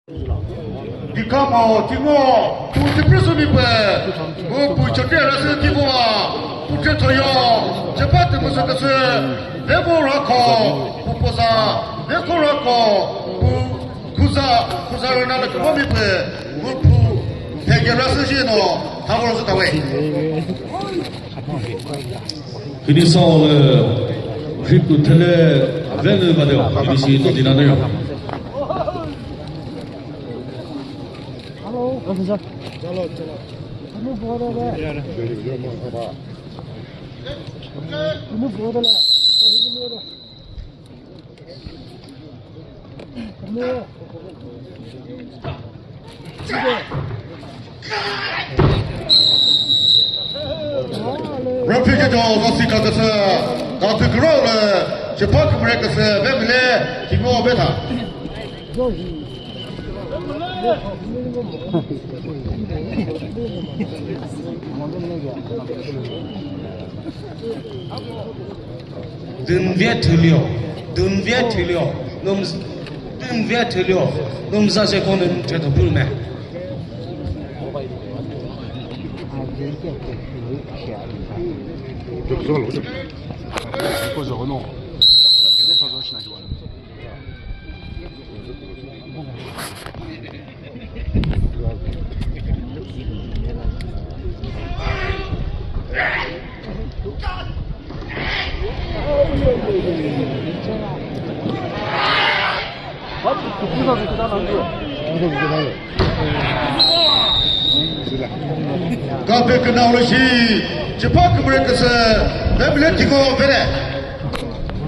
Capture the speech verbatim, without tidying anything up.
Dikamo tingo, pu tipri sumi pe, pu pu chotri rasi tivo, pu tre thoyo, chepa te musa kasi, veko rako, pu posa, veko rako, pu kuza, kuza rana le kubo mi pe, pu pu, thege rasi jino, thago rasi tawe. Kini sa ole, grip tu thele, venu ba de, kini si to dina de. Hello, officer. Chalo, chalo. Kamu bodo de. Kamu bodo la. Kamu. Referee jo, zasi ka kasa, ka tu kuro le, chepa kumre kasa, ve mile, kingo beta. Dünvia thülüyo, dünvia thülüyo, num, dünvia thülüyo, num za se kono num thütho pülme. Kape kena ulashi, chepa kumre kasa, ve mile tiko vere.